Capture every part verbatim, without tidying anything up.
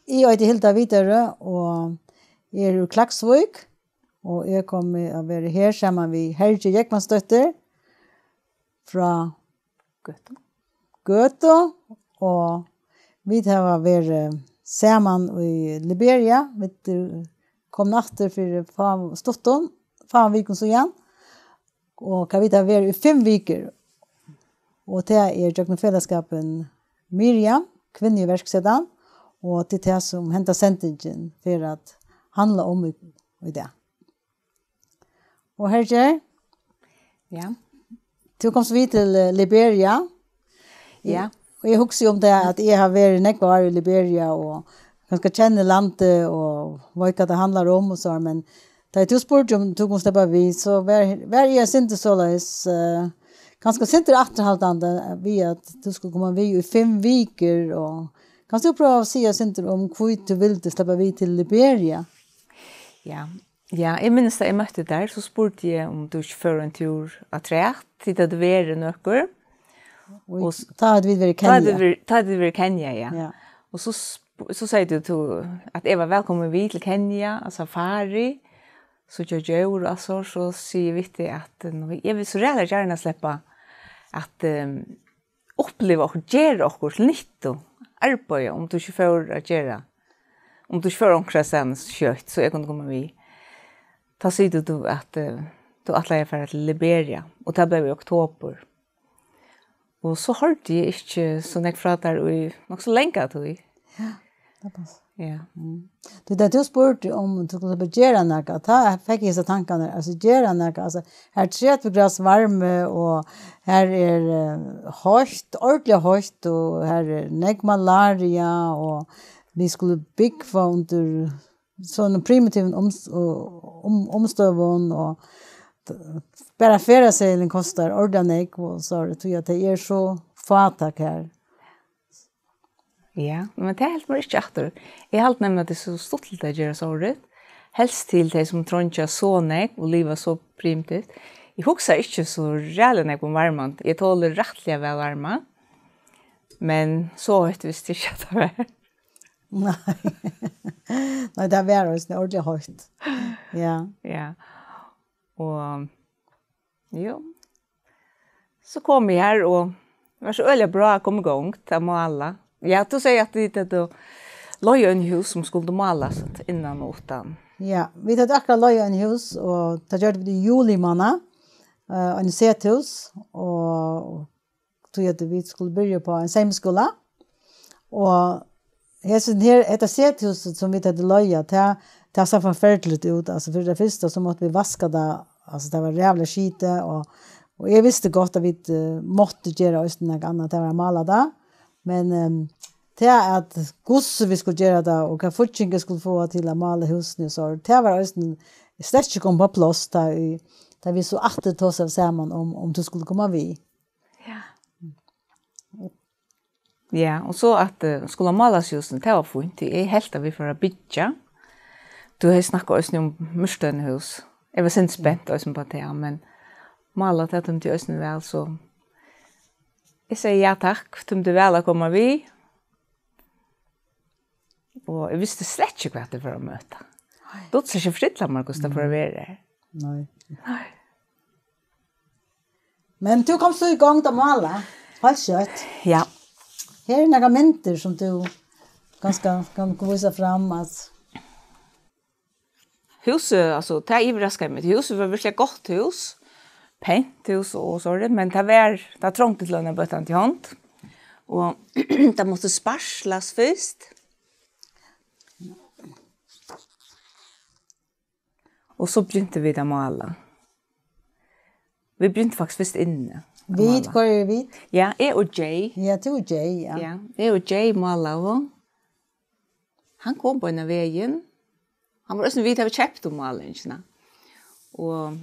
Eg eiti Hilda Widerøe, og eg eri úr Klaksvík, og eg komi at vera her saman við Hergerð Jógvansdóttir frá Gøtu. Gøtu, og vit hava verið saman í Liberia. Vit, eh, komu aftur fyri fá-, stuttum, fáum vikum síðan, og hvat vit hava verið í fimm vikur. Og tað er gjøgnum felagsskapin Miriam, Kvinnuiverksetan, og tað er tað, sum henda sendingin fer at handla um í, í dag. Og Hergerð, ja, tú komst við til, eh, Liberia. Ja. Og eg hugsi um tað, at eg havi verið nógv ár í Liberia og kanska kenni landið og veit, hvat tað handlar um og so, men tá tú spurdi, um tú kundi sleppa við, so var, var eg eitt sindur soleiðis, eh, kanska eitt sindur afturhaldandi við, at tú skuldi koma við í fimm vikur, og kanst tú prøva at siga eitt sindur um, hví tú vildi sleppa við til Liberia? Ja, ja, eg minnist, at eg møtti tær, so spurdi eg, um tú ikki fór ein túr afturat, tit høvdu verið nøkur. Og s-, tá høvdu vit verið í Kenya. Tá høvdu vit, tá høvdu vit verið í Kenya, ja. Ja. Og so sp-, so segði tú, tú, at eg var vælkomin við til Kenya, á safari, síggja djór og alt so, so sigi eg við teg, at, eh, nú, eg vil so ræðuliga gjarna sleppa at, ehm, uppliva okkurt, gera okkurt til nyttu, arbeiða, um tú ikki fór at gera, um tú ikki fór onkrastaðni skjótt, so eg kundi koma við. Tá sigur tú, at, eh, tú ætlaði at fara til Liberia, og tað bleiv í oktobur. Og so hoyrdi eg ikki so nógv frá tær í nokk so langa tíð. Ja, tað passar. Ja. Mm. Tú, tá tú spurdi, um tú kundi gera nakað, tá fekk eg hesar tankarnar, altso, gera nakað, altso, her er tretivu gradir varmi, og her er, eh, heitt, ordiliga heitt, og her er nógv malaria, og vit skulu búgva undir sovorðnum primitivum ums-, og um-, umstøðum, og t-, bara ferðaseðilin kostar ordiliga nógv, og so er tað, tí at tey eru so fátæk her. Ja, men tað helt mær ikki aftur. Eg haldi nemliga, at tað er so stuttligt at gera sovorðið. Helst til tey, sum treingja so nógv og liva so primitivt. Eg hugsi ikki so ræðuliga nógv um varman. Eg toli rættiliga væl varma. Men so heitt visti eg ikki, at tað var. Nei. Nei, tað var eisini ordiliga heitt. Ja. Ja. Og, jú. So kom eg her, og var so øgiliga bra at koma í gongd at mála. Ja, tú segði, at tit høvdu leigað eini hús, sum skuldu málast innan og uttan. Ja, vit høvdu akkurát leigað eini hús, og tað gjørdu vit í juli mánað, eh, eini sethús, og tí at vit skuldu byrja upp á ein seymiskúla. Og hesin her, hetta sethúsið, sum vit høvdu leigað, tað, tað sá forferdiligt út. Altso, fyri tað fyrsta, so máttu vit vaska tað, altso, tað var ræðuliga skitið, og, og eg visti gott, at vit, eh, máttu gera eisini nakað annað, tað var at mála tað. Men, ehm, tað at hvussu vit skuldu gera tað, og hvat fígging eg skuldi fáa til at mála húsini, so tað var eisini slett ikki komið á pláss, tá í, tá vit so aftur tosaðu saman um, um tú skuldi koma við. Ja. Ja, og so at, eh, skula mála húsini, tað var fínt, tí eg helt, at vit fóru at byggja. Tú hevði snakkað eisini um mursteinhús. Eg var sindur spent eisini á tað, men mála, tað tímdi eg eisini væl, so eg segði ja takk, tímdi væl at koma við. Og eg visti slett ikki, hvat eg fór at møta. Nei. Dugdi ikki at forstilla mær, hvussu tað fór at vera her. Nei. Nei. Men tú komst so í gongd at mála, heilt skjótt. Ja. Her eru nakrar myndir, sum tú kanska kann vísa fram, at Húsið, altso, tað yvirraskaði meg. Húsið var veruliga gott hús, pent hús og so, men tað var, tað trongdi til eina bøttandi hond, og tað mátti sparslast fyrst. Og so begyntu vit at mála. Vit begyntu faktiskt fyrst inni at mála. Vit, hvør eru vit? Ja, eg og Jay. Ja, tú og Jay, ja. Ja, eg og Jay málaðu. Hann kom beinan vegin. Hann var eisini við, tá vit keyptu málningina. Og,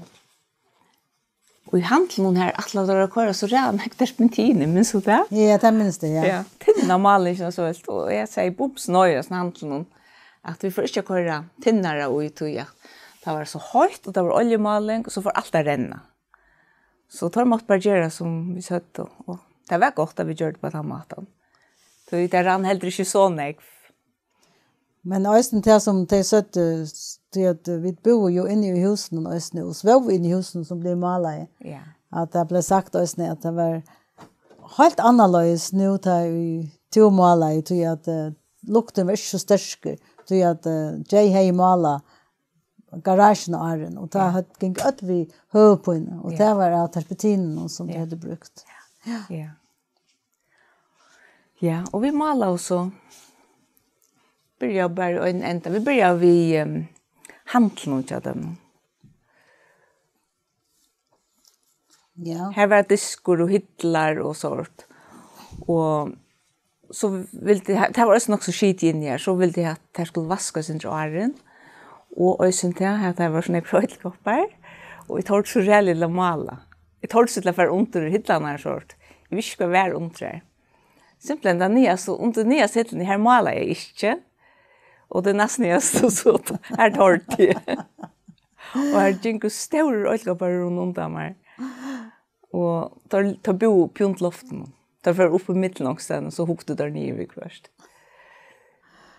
og í handlinum her ætlaðu teir at koyra so ræðuliga nógv terpentin, minnist tú tað? Ja, tað minnist eg, ja. Ja, tinna málningina so heilt, og eg segði bums nei, í handlinum, at vit fóru ikki at koyra tinnara í, tí at tað var so heitt, og tað var oljumálning, og so fór alt at renna. So teir máttu bara gera, sum vit søgdu, og tað var gott, at vit gjørdu á tann mátan. Tí tað rann heldur ikki so nógv. Men eisini tað sum tey søgdu, tí at, eh, vit búðu jú inni í húsunum eisini, og svóvu inni í húsunum sum blivu málaði. Ja. At tað bleiv sagt eisini, at tað var heilt annarleiðis nú, tá ið tú málaði, tí at, eh, luktin var ikki so sterkur, tí at, eh, Jay hevði málað garasjuna áðrenn, og tá Ja. høvdu, gingu øll við høvuðpínu, og Ja. tað var av terpentininum, sum tey Ja. høvdu brúkt. Ja. Ja, og vit málaðu so. Byrjaðu bara í ein enda. Vit byrjaðu við, ehm, handlinum hjá teimum. Ja. Her var diskur og hillar og sort. Og so vildi, tað var eisini nokk so skitið inni her, so vildi eg at tær skuldu vaska eitt sindur áðrenn. Og eisini tað, at tað var sovorðnir øllkoppar. Og eg tordi so ræðuliga illa at mála. Eg tordi so illa at fara undir hillarnar sort. Eg vissi ikki, hvat var undir har. Simpelthen, tað niðasta, undir niðastu hillini, har málaði eg ikki. Og tað næst niðasta, so har tordi eg. Og har gingu stórir øllkoppar rundan um mær. Og teir, teir búðu uppi undir loftinum. Teir fóru upp í millum onkustaðni, so hugdu teir niður viðhvørt.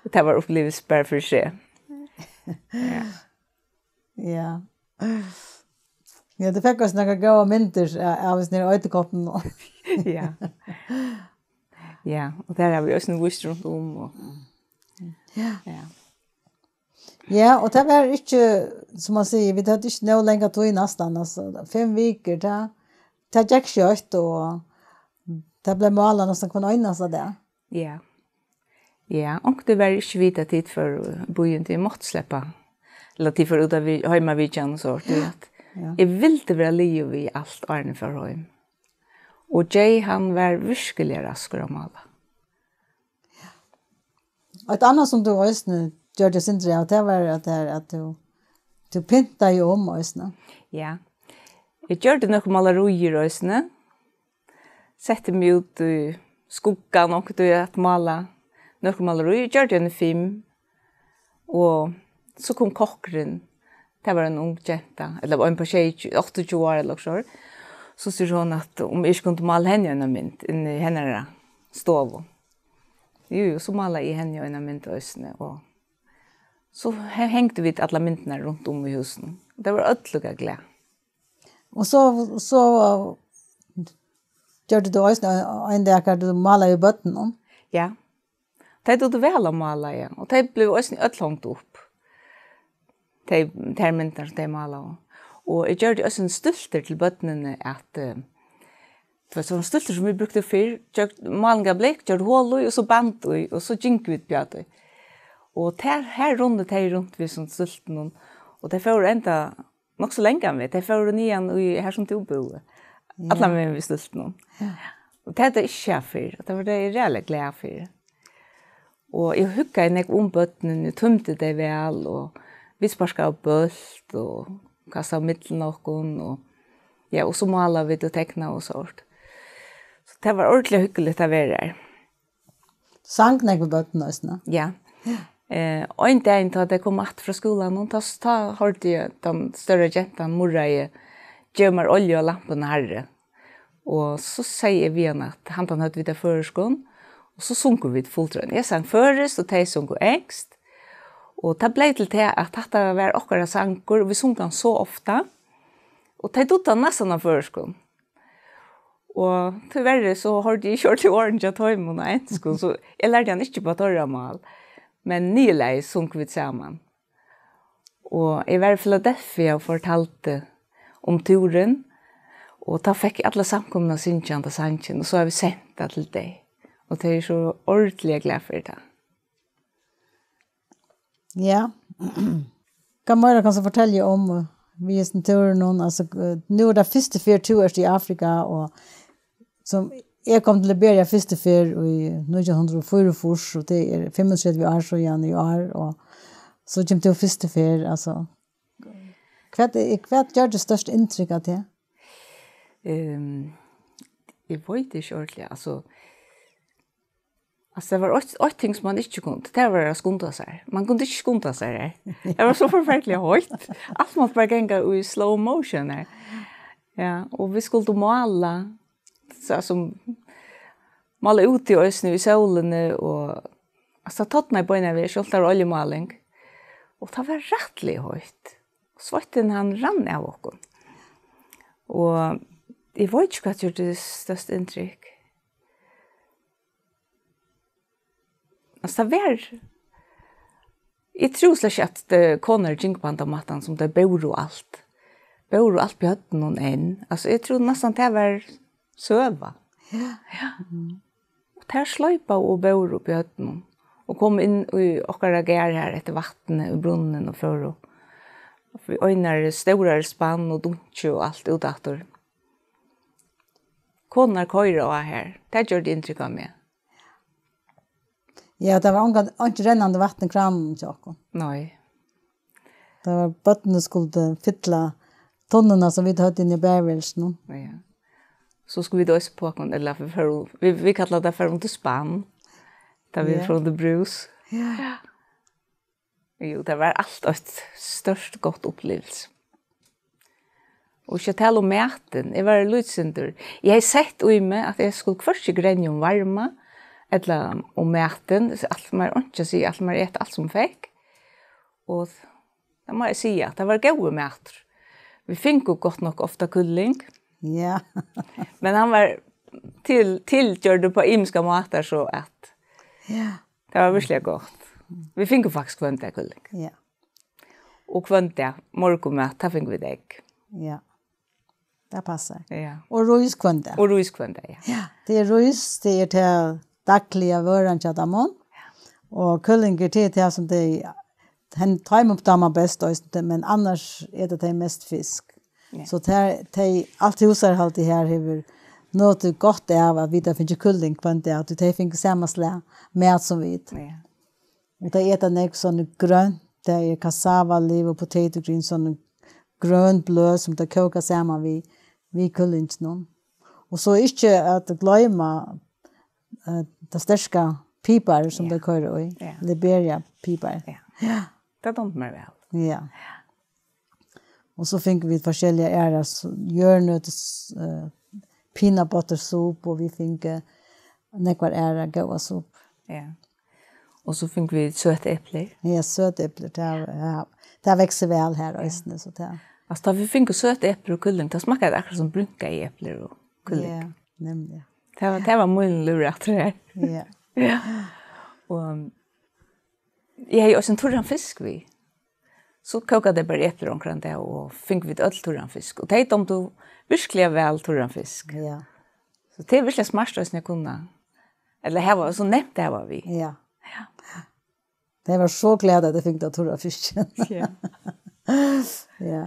Og tað var uppliving bara fyri seg. Ja. Ja. Ja, tú fekk eisini nakrar góðar myndir av, av hesum her edderkoppum. Ja. Ja, og tær hava vit eisini víst runt um og Ja. Ja. Ja, og tað var ikki, sum man sigur, vit høvdu ikki nóg langa tíð næstan, altso, fimm vikur, tað, tað gekk skjótt, og tað bleiv málað næstan hvønn einasta dag. Ja. Ja, onkuntíð var ikki vit, at tit fóru í býin, tit máttu sleppa. Ella tit fóru út av vi-, heimavitjan og so, tí at Ja. eg vildi vera liðug við alt áðrenn eg fór heim. Og Jay, hann var virkiliga raskur at mála. Eitt annað sum tú eisini gjørdi eitt sindur av, tað var at, tað, at tú, tú pyntaði um eisini. Ja. Eg gjørdi nøkur málaríir eisini. Setti meg út í skuggan onkuntíð at mála nøkur málaríir. Eg gjørdi eini fimm. Og so kom kokkurin. Tað var ein ung genta, ella ein på sjey, áttaogtjúgu ár ella okkurt. So sigur hon, at um eg ikki kundi mála henni eina mynd inn í hennara stovu. Jú, jú, so málaði eg henni eina mynd eisini, og so he-, hengdu vit allar myndirnar runt um í húsinum. Tey vóru øll líka glað. Og so, so gjørdi tú eisini ein, ein dag, har tú málaði við børnunum. Ja. Tey dugdu væl at mála, ja. Og tey blivu eisini øll hongd upp. Tey, tær myndirnar, sum tey málaðu. Og eg gjørdi eisini stúltur til børnini at, eh, tað var sovorðnar stúltur, sum vit brúktu fyrr, gjørd-, málingarblýant, gjørd hol í, og so band í, og so gingu vit uppat í. Og tær, har runnu tey runt við sovorðnum stúltum, og tey fóru enda nokk so langan veg. Tey fóru niðan í, har sum tú búði. Ja. Allan vegin við stúltunum. Ja. Og tað er tað ikki her fyrr. Og tað var tey ræðuliga glað fyri. Og eg huggaði nógv um børnini, tímdi tey væl, og vit sparkaðu bólt og kastaðu millum okkum, og, ja, og so málaðu vit og teknaðu og so. So tað var ordiliga hugnaligt at vera har. Sang nógv við børnini eisini? Ja. Eh, ein dagin, tá tey komu aftur frá skúlanum, tá, tá hoyrdi eg, tann stóra gentan murraði: "Gev mær olju á lampuna, harri." Og so segði eg við hana, at handan høvdu vit á føroyskum, og so sungu vit fulltrøðin. Eg sang føroyskt, og tey sungu enskt. Og tað bleiv til tað, at hatta var okkara sangur, og vit sungu hann so ofta. Og tey dugdu hann næstan á føroyskum. Og tíverri so hoyrdi eg ikki ordiliga orðini hjá teimum á enskum, so eg lærdi hann ikki upp á teirra mál, men niðurlagið sungu vit saman. Og eg var í Philadelphia og fortaldi um túrin, og tá fekk eg alla samkomuna at syngja handa sangin, og so hava vit sent tað til tey. Og tey eru so ordiliga glað fyri tað. Ja. Hvat meira kanst tú fortelja um, eh, við hesum túrinum? Altso, eh, nú er tað fyrstu ferð, tú ert í Afrika, og sum eg kom til Liberia fyrstu ferð í nítjan hundrað og fýraogfýrs, og tað er fimmogtretivu ár síðan í ár, og so kemur tú fyrstu ferð, altso. Hvat er, hvat gjørdi størst inntrykk á teg? Ehm, eg veit ikki ordiliga, altso, Altso, tað var eitt, eitt ting, sum man ikki kundi. Tað var at skunda sær. Man kundi ikki skunda sær har. Tað var so forferdiliga heitt. Alt mátti bara ganga í slow motion har. Ja, og vit skuldu mála, so sum mála úti eisini í sólini, og Altso, tað tornaði beinanvegin, sjálvt tað var oljumáling. Og tað var rættiliga heitt. Sveittin, hann rann av okkum. Og eg veit ikki, hvat gjørdi størst inntrykk. Altso, tað var, eg trúði slett ikki, at, eh, konur gingu á handan mátan, sum tær bóru alt. Bóru alt bjørnunum enn. Altso, eg trúði næstan, tað var søga. Ja. Ja. Og tær sleipaðu og bóru bjørnunum. Og komu inn í okkara garð her eftir vatni, í brunnin og fóru. Og við einari stórari spann og dunki og alt út aftur. Konurnar koyra á her. Tað gjørdi inntrykk á meg. Ja, tað var ongan, einki rennandi vatn í krananum hjá okkum. Nei. Tað var, børnini skuldu fylla tunnuna, sum vit høvdu inni í baðiværkinum. Ja. So skuldu vit eisini á okkum, ella vit fóru, vit, vit kalla tað fara undir spann. Tá vit Ja. fóru undir brús. Ja. Jú, tað var alt eitt stórt, gott upplivilsi. Og ikki at tala um matin. Eg var lítilsindur. Eg hevði sett í meg, at eg skuldi hvørki grenja um varma, ella um matin. Alt mær einki at siga, alt mær eta, alt sum fekk. Og tað má eg siga, at tað var góður matur. Vit fingu gott nokk ofta kylling, Ja. men hann var til, tilgjørdur á ymiskar mátar, so at Ja. tað var veruliga gott. Vit fingu faktiskt hvønn dag kylling. Ja. Og hvønn dag morgunmat, tá fingu vit egg. Ja. Tað passar. Ja. Og rís hvønn dag. Og rís hvønn dag, ja. Ja, tað er rís, tað er til dagliga vøran hjá teimum. Og kyllingur, tað er tað sum tey, hen, teimum dámar best, eisini, men annars eta tey mest fisk. Ja. So tað, tey, alt húsarhaldið her hevur notið gott av, at vit hava fingið kylling hvønn dag, tí tey fingu sama slag mat sum vit. Ja. Og tey eta nógv sovorðið grønt, tað er cassava, liv og potato greens, sovorðin grøn bløð, sum tey kóka saman við, við kyllinginum. Og so ikki at gloyma, eh, tað sterka pipar, sum Ja. tey koyra í. Ja. Liberia pipar. Ja. Ja. Tað dámdi mær væl. Ja. Og so fingu vit forskelliga aðrar s-, jørðnøtis, eh, peanut butter soup, og vit fingu nógvar aðrar góðar supur. Ja. Og so fingu vit søt eplir. Ja, søt eplir, tað, ja, tað veksur væl her eisini, so tað. Altso, tá vit fingu søt eplir og kylling, tað smakkaði akkurát sum brúnkaði eplir og kylling. Ja, nemliga. Tað var, tað var mín lúr aftur her. Ja. Ja. Og eg hevði eisini turran fisk við. So kókaðu tey bara eplir onkran dag og fingu vit øll turran fisk. Og tey dámdu veruliga væl turran fisk. Ja. So tað er veruliga smart eisini at kunna, ella hava, so nemt at hava við. Ja. Tey vóru so glað, at tey fingu tað turra fiskin. Ja. Ja.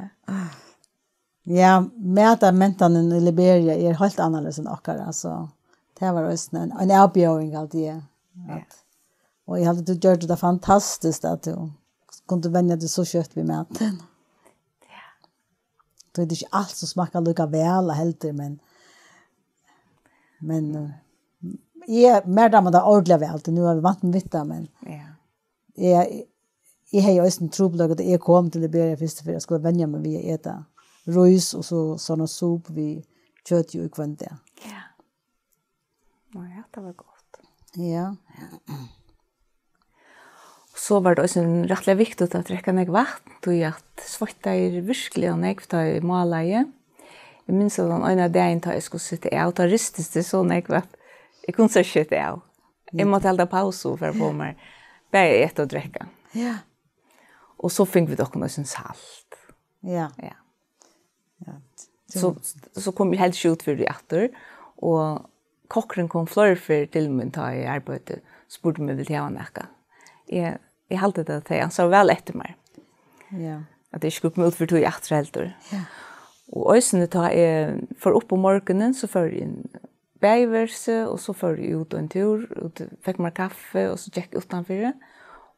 Ja, matarmentanin í Liberia er heilt annarleiðis enn okkara, altso. Tað var eisini ein, ein avbjóðing, haldi eg. Ja. At, og eg haldi, tú gjørdi tað fantastiskt, at tú kundi venja teg so skjótt við matin. Ja. Tí tað er ikki alt sum smakkar líka væl heldur, men, men, eh, eg, mær dámar tað ordiliga væl, tí nú havi eg vant meg við tað, men Ja. eg, eg hevði eisini trupulleika, tá eg kom til Liberia fyrstu ferð, at skula venja meg við at eta rís og so sovorðna supu við kjøti í hvønn dag. Ja. Nei, hatta var gott. Ja. So var tað eisini rættiliga viktigt at drekka nógv vatn, tí at sveittaði eg veruliga nógv, tá eg málaði. Eg minnist, at tann eina dagin, tá eg skuldi seta av, tá ristist eg so nógv, at eg kundi slett ikki seta av. Eg mátti halda pausu fyri at fáa mær bæði at eta og drekka. Ja. Og so fingu vit okkum eisini salt. Ja. Ja. Ja. So, so kom eg helst ikki út fyri aftur, og kokkurin kom fleiri ferðir til mín, tá eg arbeiddi, spurdi, um eg vildi hava nakað. Eg, eg haldi, at tey ansaðu væl eftir mær. Ja. At eg ikki skuldi koma út fyri tí aftur heldur. Ja. Og eisini, tá eg fór upp um morgunin, so fór eg inn í baðiværelsið, og so fór eg út ein túr, út, fekk mær kaffi, og so gekk eg uttanfyri,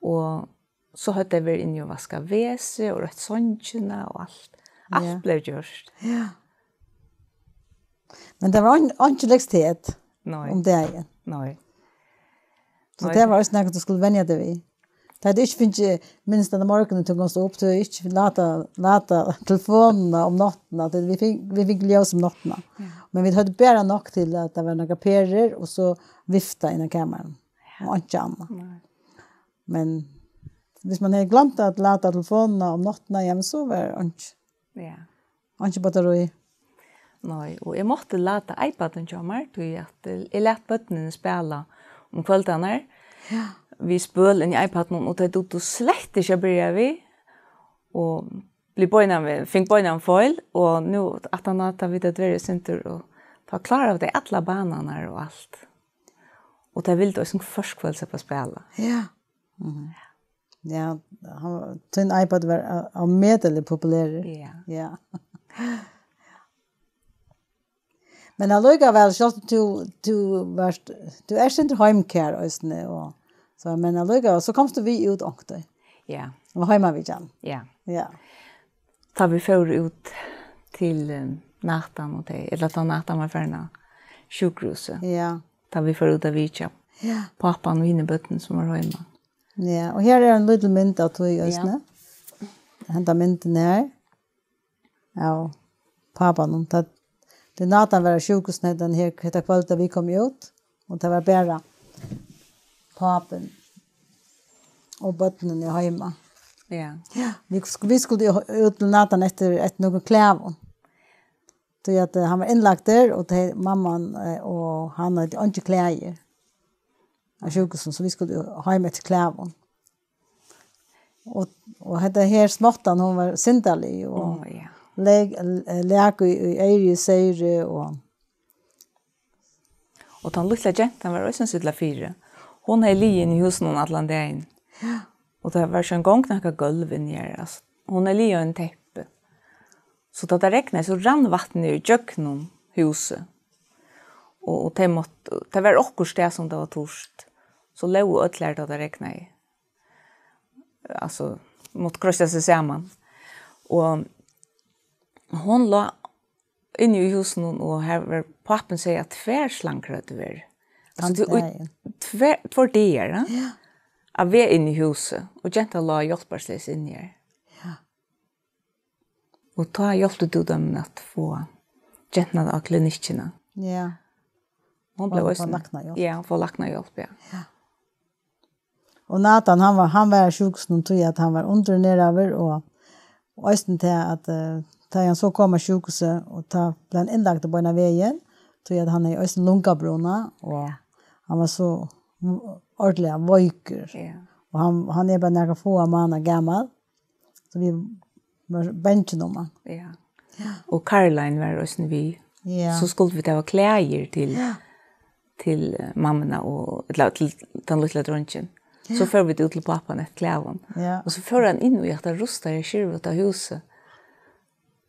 og so høvdu tey verið inni og vaskað vesið og røtt songina og alt. Alt Ja. bleiv gjørt. Ja. Men tað var ein, einki elektrisitet Nei. um dagin. Nei. So Nei. tað var eisini nakað, tú skuldi venja teg við. Tá tú ikki fingið, minnist, at morgunin tú komst upp, tú ikki lata, lata telefonina um náttina, tí vit fing-, vit fingu ljós um náttina. Ja. Men vit høvdu bara nokk til, at tað var nakrar perur, og so vifta inn í kamarið. Og einki annað. Nei. Men hvis man hevði gloymt at lada telefonina um náttina, jamen, so var einki, Ja. einki batteri. Nei, og eg mátti lada iPadin hjá mær, tí at, eh, eg læt børnini spæla um kvøldarnar. Ja. Við spøl inn í iPadinum, og tey dugdu slett ikki at byrja við. Og bli beinanvegin, fing beinanvegin feil, og nú aftan á, tá vit hava verið sindur, og tá kláraðu tey allar banarnar og alt. Og tey vildu eisini hvørkvøld sleppa at spæla. Ja. Mhm. Ja, hann, tín iPad var á, á metali populerur. Ja. Ja. Men allíkavæl, sjálvt um tú, tú varst, tú ert sindur heimkær eisini, og, so, men allíkavæl, so komst tú við út onkuntíð. Ja. Og heimavitjan. Ja. Ja. Tá vit fóru út til, eh, Nathan og tey, ella tá Nathan var farin á sjúkrahúsið. Ja. Tá vit fóru út at vitja. Ja. Pápan og hini børnini sum var heima. Ja, og her er ein lítil mynd av tí Ja. eisini. Henda myndin her. Av pápanum. Tá, tá Nathan var á sjúkrahúsinum, hetta her, hetta kvøldið, tá vit komu út, og tað var bara pápin og børnini heima. Ja. Ja, vit sk-, vit skuldu jo út til Nathan eftir, eftir nøkrum klæðum. Tí at, eh, hann var innlagdur, og tey, mamman, eh, og hann høvdu eingi klæðir á sjúkrahúsinum, so vit skuldu jo heim eftir klæðum. Og, og hetta her smáttan, hon var syndarlig, og Ó, ja. leg-, eh, lak í, í eyru og seyru, og Og tann lítla gentan var eisini so illa fyri. Hon hevði ligið inni í húsinum allan dagin. Ja. Og tað var ikki eingong nakað gólv inni har, altso. Hon hevði ligið á einum teppi. So tá tað regnaði, so rann vatnið niður ígjøgnum húsið. Og, og tey máttu, tað var okkurt stað, sum tað var turt. So lógu øll har, tá tað regnaði. Altso, máttu kroysta seg saman. Og hon lá inni í húsinum, og har var, pápin segði, at tvær slangur høvdu verið. Altso, Tann tú, í dagin. tvær, tveir dagar, ja? Ja. At vera inni í húsi, og gentan lá hjálparleys inni her. Ja. Og tá hjálpti tú teimum at fáa gentuna á klinikkina. Ja. Hon Og bleiv fáa eisini læknahjálp. Ja, fáa læknahjálp, ja. Ja. Og Nathan, hann var, hann var á sjúkrahúsinum, tí at hann var underernæraður, og, og eisini tað at, eh, tá hann so kom á sjúkrahúsið, og tá bleiv hann innlagdur beinan vegin, tí at hann hevði eisini lungabruna, og hann var so ordiliga veikur. Ja. Og hann, hann er bara nakrar fáar mánaðir gamal, so vit vóru bangin um hann. Ja. Ja. Og Caroline var eisini við. Ja. So skuldu vit hava klæðir til Ja. til, eh, mammuna og, ella til tann lítla dreingin. So Ja. fóru vit út til pápan eftir klæðum. Ja. Og so fór hann inn í hetta rustaða, skirvutta húsið.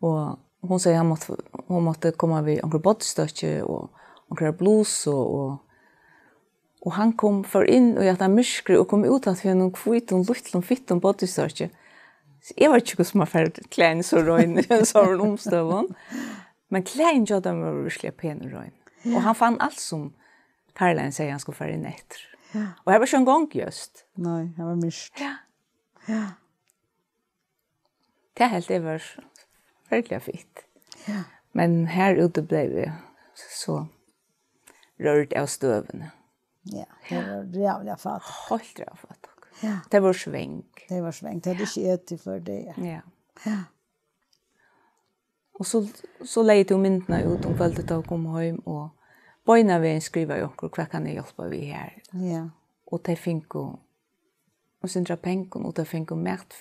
Og hon segði, hann mátti, hon mátti koma við onkrum bodystøkki og onkrar blusu og, og hann kom, fór inn í hetta myrkrið og kom út aftur við einum hvítum, lítlum, fittum bodystøkki. So eg veit ikki, hvussu man fær klæðini so rein í sovorðnum umstøðum. Men klæðini hjá teimum vóru veruliga pen og rein. Ja. Og hann fann alt sum Caroline segði, hann skuldi fara inn eftir. Ja. Og har var ikki eingong jøst. Nei, har var myrkt. Ja. Ja. Tað helt eg var veruliga fitt. Ja. Men har úti bleiv eg so rørd av støðuni. Ja, tað var ræðuliga fátæk. Heilt ræðuliga fátæk. Ja. Tað var svang. Tað var svang. Tað hevði ikki etið fleiri dagar. Ja. Ja. Og so, so legði tú myndina út um kvøldið, tá tú kom heim, og beinanvegin skrivaði onkur, "Hvat kann eg hjálpa við her?" Ja. Og tey fingu og sindur av pengum, og tey fingu mat,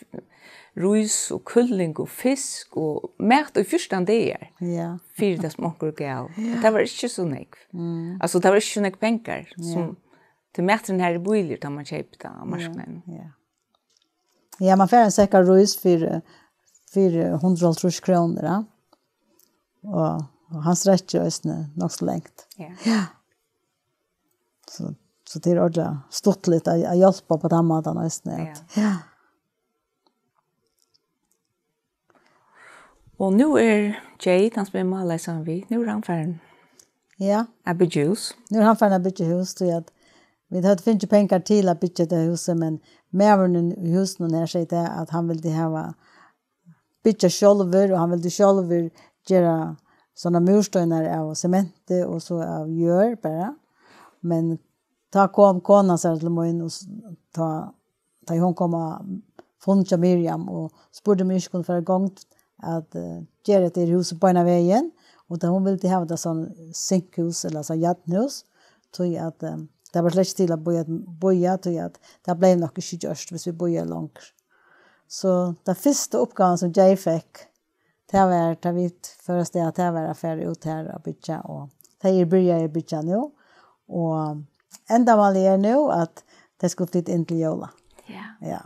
rís og kylling og fisk og mat í fjúrtan dagar Ja. fyri tað, sum onkur gav. Ja. Tað var ikki so nógv. Mm. Altso, tað var ikki so nógv pengar, Ja. sum, tí maturin her er bíligur, tá man keypir tað á Ja. marknaðinum. Ja. Ja, man fær ein sekk av rís fyri, fyri hundrað og hálvtrýss krónur, ja. Og, og hann strekkir eisini nokk so langt. Ja. Ja. So, so tað er ordiliga stuttligt at, at hjálpa á tann mátan eisini, at, Ja. ja. Og nú er Jay, tann sum eg málaði saman við, nú er hann farin Ja. at byggja hús. Nú er hann farin at byggja hús, tí at vit høvdu fingið pengar til at byggja tað húsið, men maðurin í húsinum her segði tað, at hann vildi hava, byggja sjálvur, og hann vildi sjálvur gera sovorðnar múrsteinar av sementi og so av jørð bara. Men tá kom konan sær til mín, og s-, tá tá hon kom á fund hjá Miriam og spurdi, um eg ikki kundi fara í gongd at, eh, gera hetta her húsið beinan vegin, og tá hon vildi hava tað sum sinkhús ella sum jarnhús, tí at, eh, tað var slett ikki til at bíða, bíða, tí at tað bleiv nokk ikki gjørt, hvis vit bíða longur. So tað fyrsta uppgávan, sum Jay fekk, tað var, tá vit fóru avstað, tað var at fara út har og byggja, og tey eru byrjaði at byggja nú, og endamálið er nú, at tey skulu flyta inn til jóla. Ja. Ja.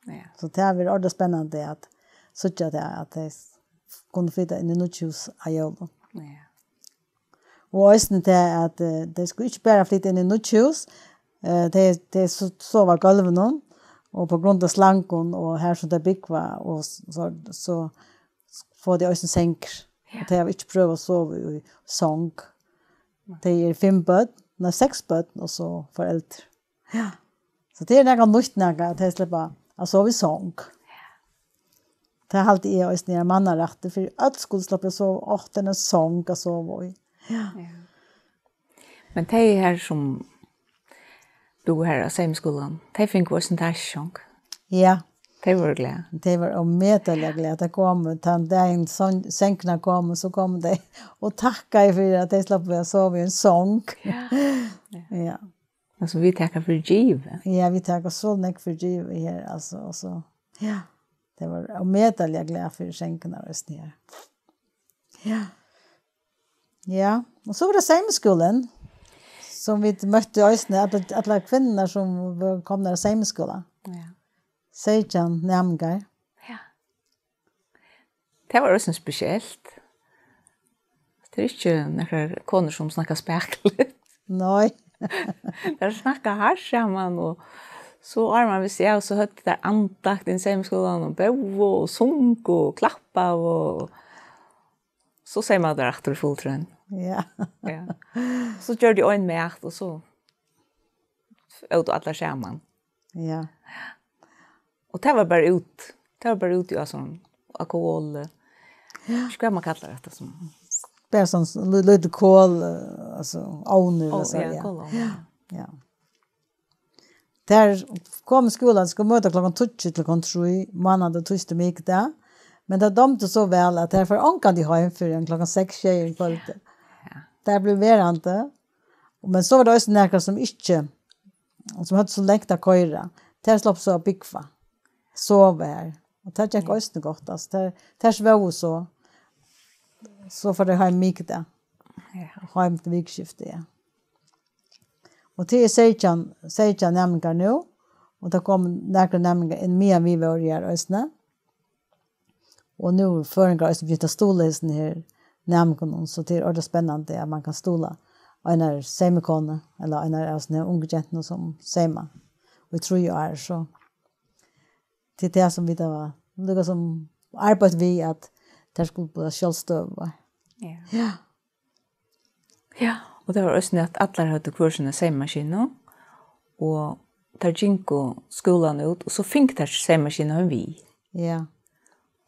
Ja. So tað verður ordiliga spennandi at síggja tað, at tey s-, kunnu flyta inn í nýggj hús á jólum. Ja. Og eisini tað, at, eh, tey skulu ikki bara flyta inn í nýggj hús, eh, tey, tey so-, sova á gólvinum, og pá grund av slangum, og har sum tey búgva, og s-, so, so fáa tey eisini sengur. Ja. Og tey hava ikki prøvað at sova í song. Tey eru fimm børn, nei, seks børn, og so foreldur. Ja. So tað er nakað nýtt, nakað, at tey sleppa at sova í song. Tað haldi eg eisini er mannarættur, fyri øll skulu sleppa at sova, áh, tað er ein song at sova í. Ja. Ja. Men tey her sum búðu her á Seymaskúlanum, tey fingu eisini takkisong. Ja. Tey vóru glað. Tey vóru ómetaliga glað. Tey komu tann dagin, son-, songirnar komu, so komu tey og takkaðu fyri, at tey sluppu at sova í ein song. Ja. Ja. Altso, vit taka fyri givið. Ja, vit taka so nógv fyri givið her, altso, og so, ja. Tey vóru ómetaliga glað fyri songirnar eisini her. Ja. Ja, og so var tað Seymaskúlin, sum vit møttu eisini, allar, allar kvinnurnar, sum vóru komnar á Seymaskúla. Ja. Seytjan næmingar. Ja. Tað var eisini spesielt. Tað eru ikki nakrar konur, sum snakka spakuligt. Nei. Tær snakka hart saman, og so, áðrenn man visti av, so høvdu tær andakt inn í Seymaskúlan, og bóðu og sungu og klappaðu, og so seymaðu tær aftur í fullum trøð. Ja. Ja. So gjørdu tær ein mat, og so ótu allar saman. Ja. Og tað var bara út. Tað var bara út í, altso, alkohol. Ja. Ikki hvat man kallar tað, sum. Bara sum lí-, lítið kol, eh, altso, ovnur, Ó, altso, ja, ja. Kolovnur. Ja. Ja. Tær komu í skúlan, skuldu møta klokkan tíggju til klokkan trý, mánadag, týsdag, mikudag. Men tær dámdu so væl, at tær fóru ongantíð heim fyrr enn klokkan seks, sjey um kvøldið. Ja. Tær blivu verandi. Men so var tað eisini nakrar, sum ikki, sum høvdu so langt at koyra. Tær sluppu so at búgva. Sova her. Og tað gekk Ja. eisini gott, altso. Tær, tær svóvu so. So fóru tær heim mikudag. Ja. Heim til vikuskiftið, ja. Og tað eru seytjan, seytjan næmingar nú, og tað komu nakrir næmingar inn, meðan vit vóru her eisini. Og nú eru føroyingar eisini begynt at stuðla hesum her næmingunum, so tað er ordiliga spennandi, at man kann stuðla einari seymikonu, ella einari av sovorðnum her ungu gentunum, sum seymar í trý ár, so tað er tað, sum vit hava líka sum arbeitt við, at tær skulu blíva sjálvstøðugar. Ja. Ja. Ja, og tað var eisini, at allar høvdu hvør sína seymaskinu, og tær gingu skúlan út, og so fingu tær seymaskinu heim við. Ja.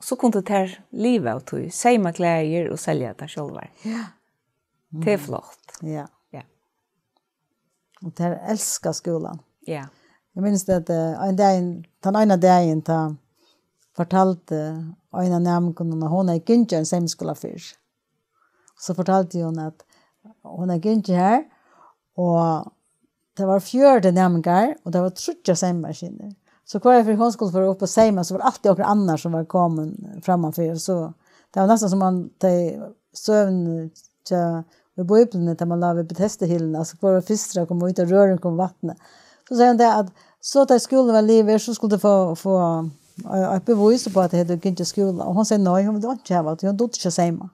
Og so kundu tær liva av tí, seyma klæðir og selja tað sjálvar. Ja. Tað er Mhm. flott. Ja. Ja. Og tær elska skúlan. Ja. Eg minnist, at, eh, ein dagin, tann eina dagin, tá fortaldi ein av næmingunum, at hon hevði gingið ein seymaskúla fyrr. So fortaldi hon, at hon hevði gingið har, og tað var fjøruti næmingar, og tað var tríggjar seymaskjur. So hvørja ferð hon skuldi fara upp og seyma, so var altíð onkur annar, sum var komin frammanfyri. So tað var næstan sum man, tey søgn hjá, í Bíbliuni, tá man lá við Betesda-hylin, altso, hvør var fyrstur at koma út av rørum kom vatnið. So segði hon tað, at so tá skúlin var liðugur, so skuldi tú fáa, fáa, eh, eitt bevis upp á, at tú hevði gingið í skúla. Og hon segði nei, hon vildi einki hava, tí hon dugdi ikki at seyma.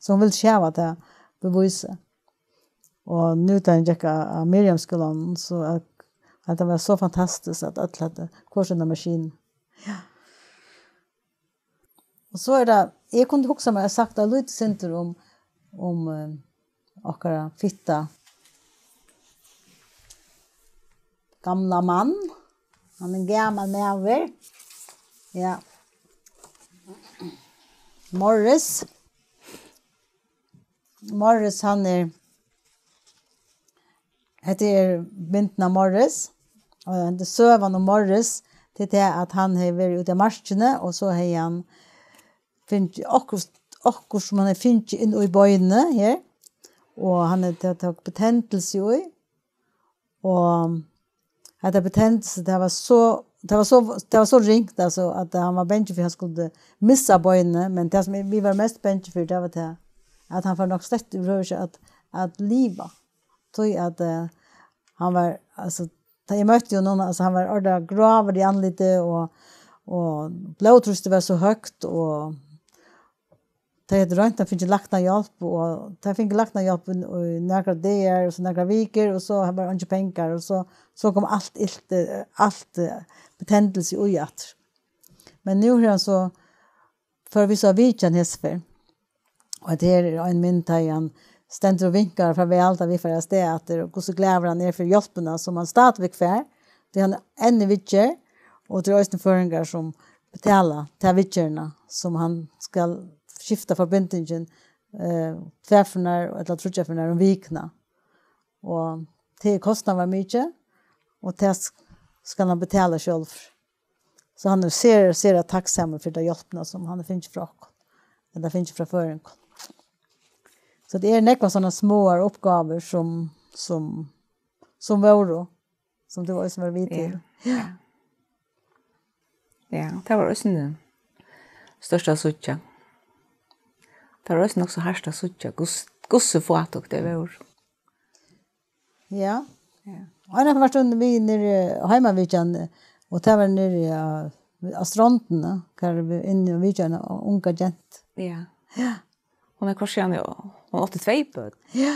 So hon vildi ikki hava tað bevísið. Og nú tá hon gekk á, á Miriamsskúlanum, so at, at tað var so fantastiskt, at øll høvdu hvør sína maskinu. Ja. Og so er tað, eg kundi hugsað mær at sagt eitt lítið sindur um, um, eh, okkara fitta gamla mann. Hann er gamal maður. Ja. Morris. Morris, hann er, hetta er myndin av Morris. Og henda søgan um Morris, tað er tað, at hann hevði verið úti á markini, og so hevði hann fingið okkurt, okkurt sum hann hevði fingið inn í beinini her, og hann hevði tað tók betendelse í, og hetta betendelse, tað var so, tað var so, tað var so ringt, altso, at hann var bangin fyri, hann skuldi missa beinini, men tað sum vit vóru mest bangin fyri, tað var tað, at hann fór nokk slett yvirhøvur ikki at, at liva. Tí at, eh, hann var, altso, tá eg møtti honum, altso, hann var ordiliga gráur í andliti og, og blóðtrýstið var so høgt og tey høvdu roynt at fingið læknahjálp og tey fingu læknahjálp í, í nakrar dagar og so nakrar vikur og so var eingin pengar og so, so kom alt ilt, eh, alt, eh, betendelse í aftur. Men nú er hann so fóru vit so at vitja hann hesa ferð. Og hetta her er ein mynd, har hann stendur og vinkar farvæl, tá vit fara avstað aftur, og hvussu glaður hann er fyri hjálpina, sum hann stadigvæk fær, tí hann enn er viðgerð, og tað eru eisini føroyingar, sum betala ta viðgerðina, sum hann skal skifta forbindingin, eh, tvær ferðir ella tríggjar ferðir um vikuna. Og tað er kostnaðarmikið, og tað sk-, skal hann betala sjálvur. So hann er sera, sera takksamur fyri ta hjálpina, sum hann hevur fingið frá okkum, ella fingið frá føroyingum. So tað eru nógvar sovorðnar smáar uppgávur, sum, sum, sum vóru, sum tú eisini var við til. Ja. Ja. Ja, tað var eisini stórt at síggja. Tað var eisini nokk so hart at síggja, hvus-, hvussu fátøk tey vóru. Ja. Ja. Og einaferð var hon við niðri á heimavitjan, og tað var niðri á, á strondini, har vit inni og vitjaðu eina unga gentu. Ja. Ja. Hon er hvussu gammal, hon átti tvey børn. Ja.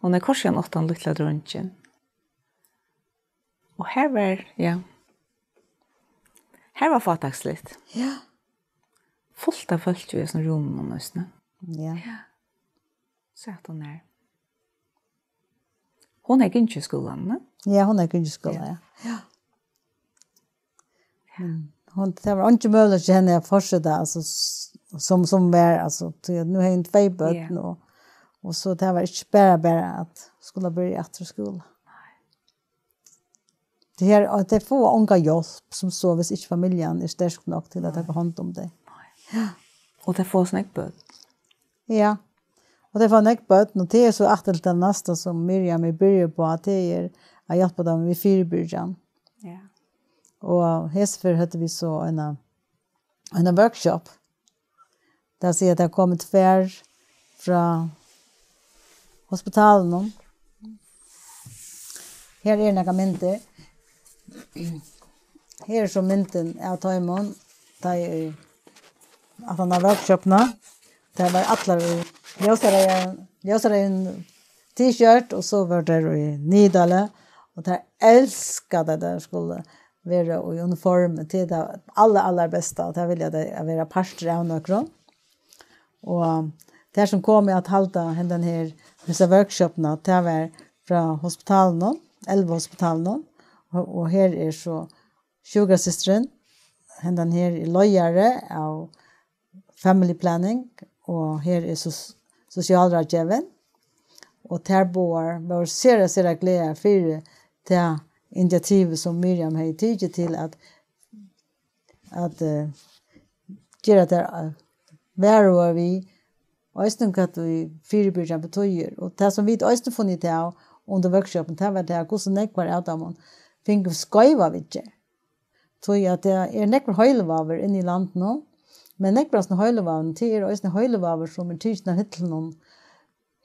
Hon er hvussu gammal, átti hann lítla dreingin. Og har var, ja. Har var fátæksligt. Ja. Fult av fólki í hesum rúminum eisini. Ja. Ja. Sat hon har. Hon hevði gingið í skúlanum, ne? Ja, hon hevði gingið í skúla, ja. Ja. Ja. Men hon, tað var ikki møguligt hjá henni at fortseta, altso, s-, sum, sum var, altso, tí at nú hevði hon tvey børn, ja, og, og so tað var ikki bara, bara at skula byrja aftur í skúla. Nei. Tey her, og tey fáa onga hjálp, sum so, hvis ikki familjan er sterk nokk til at taka hond um tey. Nei. Ja. Og tey fáa so nógv børn. Ja. Og tey fáa nógv børn, og tað er so aftur til tað næsta, sum Miriam er byrjað uppá, tað er at hjálpa teimum við fyribyrgjan. Ja. Og hesa ferð høvdu vit so eina, eina workshop. Tað vil siga, at tað komu tvær frá hospitalinum. Her eru nakrar myndir. Her er so myndin av teimum, tá ið aftan á workshopina. Tær vóru allar í ljósareyðum, ljósareyðum T-shirt, og so vóru tær í niðurdali, og tær elska, at tær skulu vera í uniform. Tað er tað allar, allarbesta, og tær vilja, at tað, at vera partur av nøkrum. Og tær, sum komu at halda hendan her, hesa workshopina, tað var frá hospitalinum, Elva hospitalinum, og, og her er so sjúkrasystirin, hendan her er leiðari av family planning, og her er sos-, sosialráðgevin, og tær báðar vóru sera, sera glaðar fyri tað initiativið, sum Miriam hevði tikið til at, at, eh, gera tær, eh, varuar við, eisini hvat ið fyribyrgjan betýðir. Og tað, sum vit eisini funnu út av undir workshopin, tað var tað, hvussu nógvar av teimum fingu skeiva viðgerð. Tí at tað er nógvur heilivágur inni í landinum, men nógvur av hesum heilivágum, tað er eisini heilivágur, sum er tikin av hillunum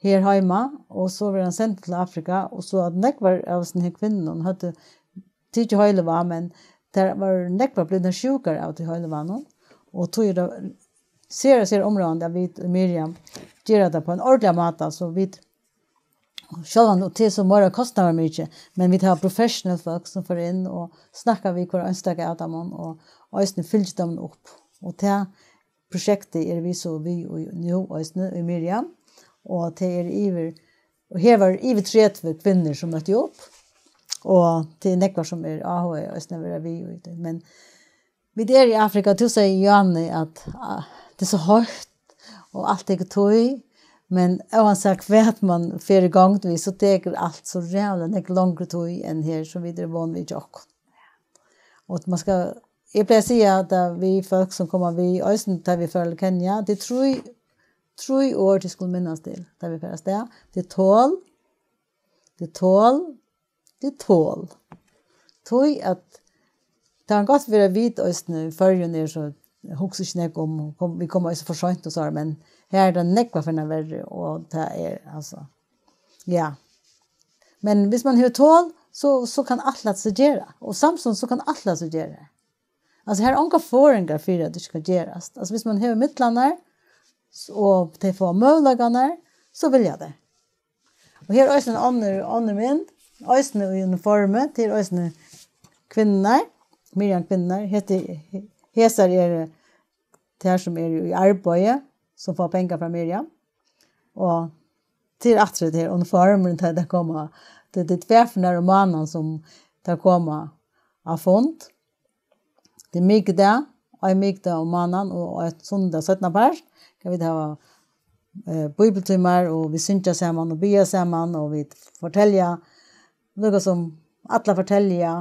her heima, og so verður hann sendur til Afrika, og so at nógvar av hesum her kvinnunum høvdu tikið heilivág, men tær vóru nógvar blivnar sjúkar av tí heilivágnum, og tí er tað sera, sera umráðandi, at vit, Miriam, gera tað á ein ordiligan máta, so vit sjálvandi, og tað er so meira kostnaðarmikið, men vit hava professional fólk, sum fara inn og snakka við hvør einstaka av teimum, og eisini fylgja teimum upp. Og tað prosjektið eru vit so við í nú eisini, í Miriam, og tað eru yvir, og her vóru yvir tretivu kvinnur, sum møttu upp, og tað eru nógvar, sum eru áhugaðar eisini at vera við í tí. Men vit eru í Afrika, tú segði, Jane, at, ah, tað er so heitt, og alt tekur tíð, Men óansett hvat man fer í gongd við, so tekur alt so ræðuliga nógv longri tíð enn her, sum vit eru von við hjá okkum. Og man skal, eg plagi at siga at, eh, við fólk sum koma við, eisini tá vit fara til Kenya, tað er trý, trý orð, tit skulu minnast til, tá vit fara avstað. Tað er tol, tað er tol, tað er tol. Tí at tað kann gott vera, vit eisini í Føroyum eru so, hugsa ikki nógv um, kom, vit koma eisini for seint og so, men her er tað nógv ferðir verri, og tað er, altso, ja. Men hvis man hevur tol, so, so kann alt lata seg gera. Og samstundis so kann alt lata seg gera. Altso, her eru ongar forðingar fyri, at tað ikki kann gerast. Altso, hvis man hevur midlarnar, s-, og tey fáa møguleikarnar, so vilja tey. Og her er eisini ein onnur, onnur mynd, eisini í uniformi, tað er eisini kvinnurnar, Miriam kvinnurnar. Hetta, hesar eru tær, sum eru í arbeiði, sum fáa pengar frá Miriam. Og tað er aftur hetta her uniformurin, tá tær koma. Tað, tað er tvær ferðir um mánaðin, sum tær koma á fund. Tað er mikudag, ein mikudag um mánaðin og ein sunnudag seinnapart. Kan vit hava, eh, bíbliutímar, og vit syngja saman og biðja saman, og vit fortelja, líka sum allar fortelja,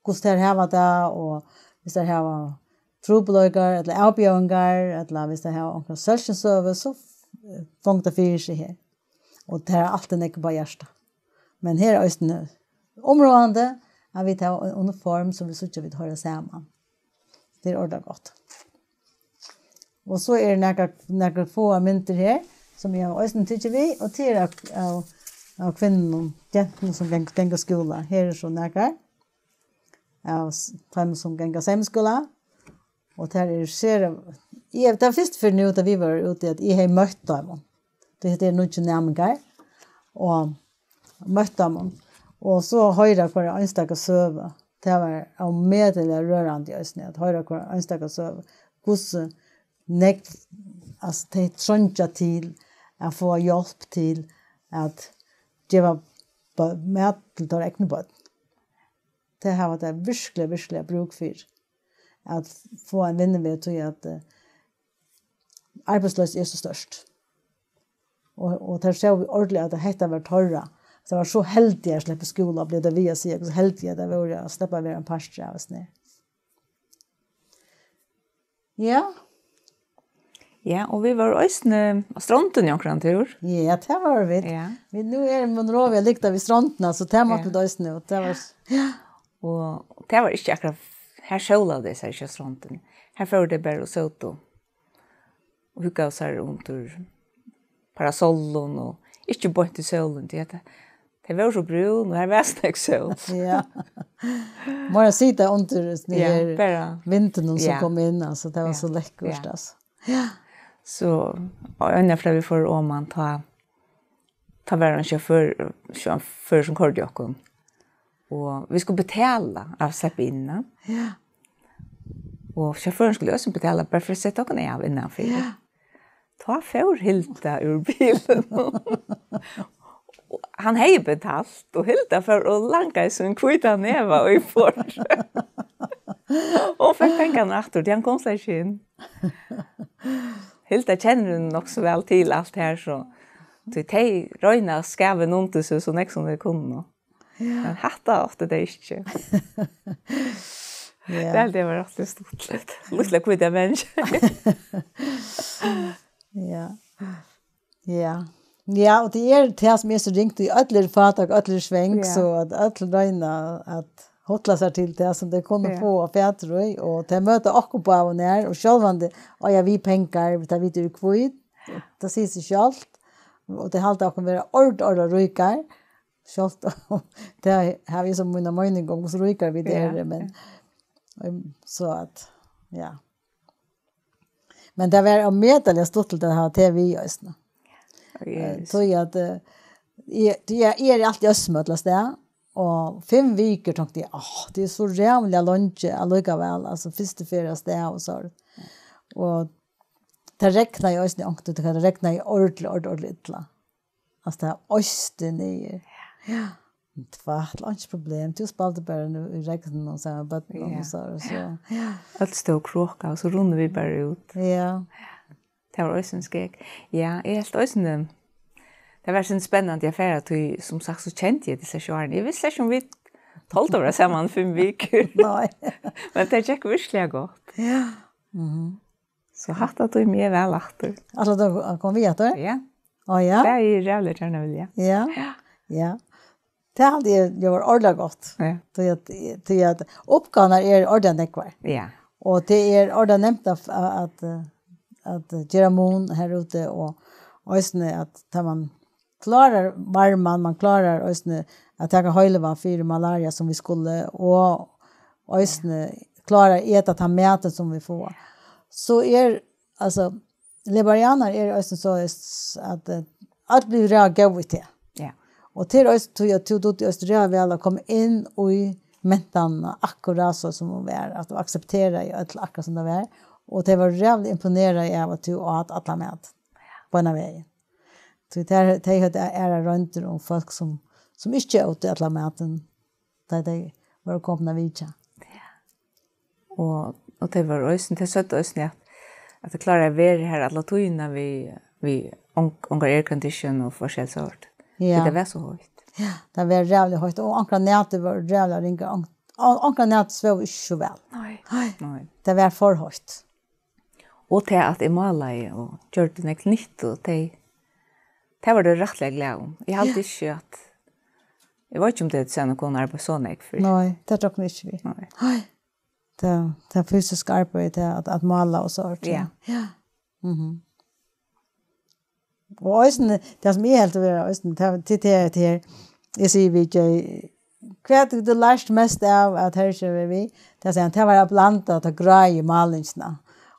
hvussu tær hava tað, og hvis tær hava trupulleikar ella avbjóðingar, ella hvis tær hava onkra sólskinssøgu, so, eh, fáa tær fyri seg her. Og tær hava altíð nógv upp á hjarta. Men her er eisini umráðandi, at vit hava ein uniform, sum vit síggja, vit hoyra saman. Tað er ordiliga gott. Og so eru nakrar, nakrar fáar myndir her, sum eg havi eisini tikið við, og tað er av, av, av kvinnum, gentum, sum ganga, ganga í skúla. Her eru so nakrar av s-, teimum, sum ganga í seymaskúla. Og tær eru sera, eg, tað var fyrstu ferð nú, tá vit vóru úti, at eg hevði møtt teimum. Tí hetta eru nýggir næmingar. Og møtt teimum. Og so hoyra hvørja einstaka søgu. Tað var ómetaliga rørandi eisini, at hoyra hvørja einstaka søgu. Hvussu nógv, altso, tey treingja til at fáa hjálp til at geva bø-, mat til teirra egnu børn. Tey hava tað virkiliga, virkiliga brúk fyri at fáa ein vinnuveg, tí at, eh, arbeiðsloysið er so stórt. Og, og tær sóu ordiliga, at hetta var teirra. Tær vóru so heldigar at sleppa í skúla, og blivu tað við at siga, hvussu heldigar tær vóru at sleppa at vera ein partur av hesum her. Ja. Ja, og vit vóru eisini á strondini onkran túr. Ja, tað vóru vit. Ja. Vit, nú er Monrovia liggur við strondina, so tað máttu, ja, vit eisini, og tað var s-, ja. Og tað var ikki akkurát, her sólaðu tey sær ikki á strondini. Her fóru tey bara og sótu og huggaðu sær undir parasollum og ikki beint í sólini, tí at tey vóru so brún, og her var so nógv sól. Ja. Meira at sita undir, ja, her bara vindinum sum, ja, kom inn, altso, tað var, ja, so lekkurt, ja, altso. Ja. So, og eina ferð vit fóru oman, tá, tá var ein sjåfør, sjåfør sum koyrdi okkum. Og vit skuldu betala at sleppa inn, ja. Ja. Og sjåførurin skuldi eisini betala, bara fyri at seta okkum av innanfyri. Ja. Tá fór Hilda úr bilinum. Og hann hevði betalt, og Hilda fór og langaði sín hvíta neva í borðið. Og hon fekk pengarnar aftur, tí hann kom slett ikki inn. Hilda kennir nokk so væl til alt her, so tí tey royna at skava inn undir seg so nógv sum tey kunnu. Ja. Men hatta áttu tey ikki. Ja. Tað helt eg var rættiliga stuttligt. Lítla hvíta menniskja. Ja. Ja. Ja, og tað er tað sum er so ringt, í øll eru fátæk, øll eru svong, ja, so at øll royna at hutla sær til tað sum tey kunnu, ja, fáa fatur í, og tey møta okkum báðar her, og sjálvandi, og ja, vit pengar, tá vit eru hvít, tað sigur seg sjálvt, og tey halda okkum vera ord-, orða ríkar, sjálvt, tað havi eg so mína meining um, hvussu ríkar vit, ja, eru, men, um, so at, ja. Men tað var ómetaliga stuttligt at hava teg við eisini. Yes. Eh, tí at, eh, eg, tí eg, eg eri altíð í Østmøll avstað, og fimm vikur tonkti eg, áh, tað er so ræðuliga leingi allíkavæl, altso, fyrstu ferð avstað og so. Og tað regnaði eisini onkuntíð, tað regnaði ordiliga, ordiliga, ordiliga illa. Altso, tað oysti niður. Ja. Tvætl, einki problem. Tú spældi bara nú í regninum saman við børnunum, ja, og so, og so. Ja. Øll stóðu og krokaðu, og so runnu vit bara út. Ja. Tað var eisini skeg. Ja, eg helt eisini, Tað var so spennandi at fara, tí sum sagt so kendi eg tey slett ikki áðrenn. Eg visti slett ikki um vit toldu at vera saman fimm vikur. Nei. Men tað gekk virkuliga gott. Ja. Mhm. So hatta tími eg væl aftur. Altso, tú kom við aftur? Ja. Á, ja. Tað er ræðuliga gjarna vilja. Ja. Ja. Ja. Tað haldi eg, tað var ordiliga gott. Ja. Tí at, tí at uppgávurnar eru ordiliga nógvar. Ja. Og tað er ordiliga nemt at, at, at gera mun her úti, og eisini at tá man klárar varman, man klárar eisini at taka heilivág fyri malaria sum vit skulu, og eisini klárar at eta tann matin sum vit fáa. So er, altso, liberianar eru eisini so at, eh, øll blíva ræðuliga góð við teg. Ja. Og tað er eisini tí at tú dugdi eisini ræðuliga væl at koma inn í mentanina akkurát so sum hon var, at tú aksepteraði øll akkurát sum tað var, og tey vóru ræðuliga imponerað av at tú át allan mat beinan vegin. Tí tey, tey høvdu aðrar royndir um fólk sum, sum ikki ótu allan matin, tá tey vóru komin at vitja. Ja. Og, og tey vóru eisini, tey søgdu eisini at, at tey kláraðu at vera har alla tíðina við, við ong-, ongar aircondition og forskelligt sort. Ja. Tí tað var so heitt. Ja, tað var ræðuliga heitt, og onkrar nætur vóru ræðuliga ringar, onk-, on-, onkrar nætur svóvu ikki so væl. Nei. Nei. Nei. Tað var for heitt. Og tað at eg málaði og gjørdi nógv nyttu, tey, tað var tey rættiliga glað um. Eg haldi Ja. ikki at, eg veit ikki um tey høvdu sæð eina konu arbeiða so nógv fyrr. Nei, tað rokna eg ikki við. Nei. Nei. Tað, tað fysiska arbeiðið, tað at, at mála og so, ja. Ja. Mhm. Og eisini, tað sum eg helt at vera, eisini, tað, til, til, til her, eg sigi við tey, hvat er tú lært mest av at Herkjær er við? Tað sigur hann, tað var at blanda ta gráu málingina.